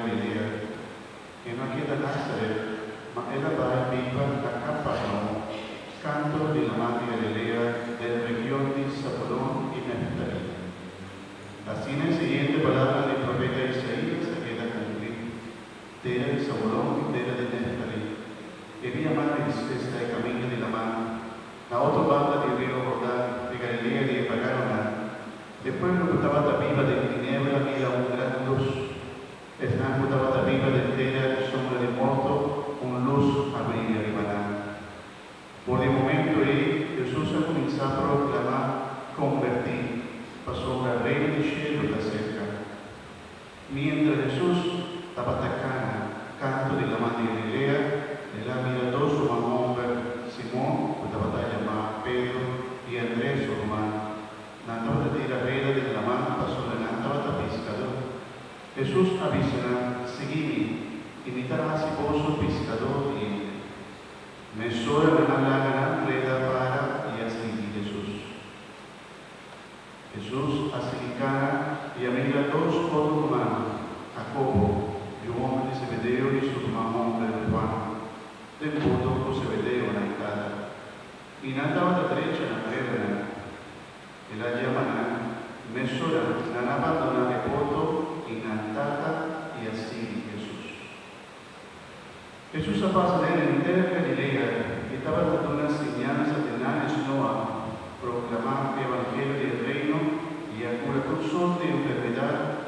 Galilea. E no a keda Nazaret, ma el a bai biba na Kafarnaum, kanto di Laman di Galilea, den region di Zabulon i Neftalí. Asina e siguiente palabranan di profeta Isaías a keda kumplí, Tera di Zabulon i tera di Neftalí, e via maris, esta e kaminda di laman, na otro banda di riu Hordan, e Galilea di e paganonan, e pueblo ku tabata biba den tiniebla a mira un gran lus. Esnan ku tabata biba den tera di sombra di morto, un lus a bria riba nan. For di e momento ei, Hesus a kuminsá proklamá, Kombertí, pasobra Reino di shelu ta serka. Miéntras Hesus tabata kana kantu di Laman di Galilea, el a mira dos ruman hòmber, Simon, ku tabata yamá Pedro, i Andres, su ruman. Nan tabata tira reda den laman pasobra nan tabata piskadó. Hesus a bisa nan, Sigui mi, i mi ta hasi boso piskadó di hende. Mesora nan a laga nan reda para i a sigui Hesus. Hesus a sigui kana i a mira dos otro ruman, Hakobo, yu hòmber di Zebedeo i su ruman hòmber Huan, den boto ku Zebedeo nan tata. I nan tabata drecha nan redanan. El a yama nan, mesora nan a bandoná e boto i nan tata i a sigui Hesus. Hesus a pasa den henter Galilea i tabata duna siñansa den nan esnoa, proklamá e evangelio di e Reino i a kura tur sort di enfermedat.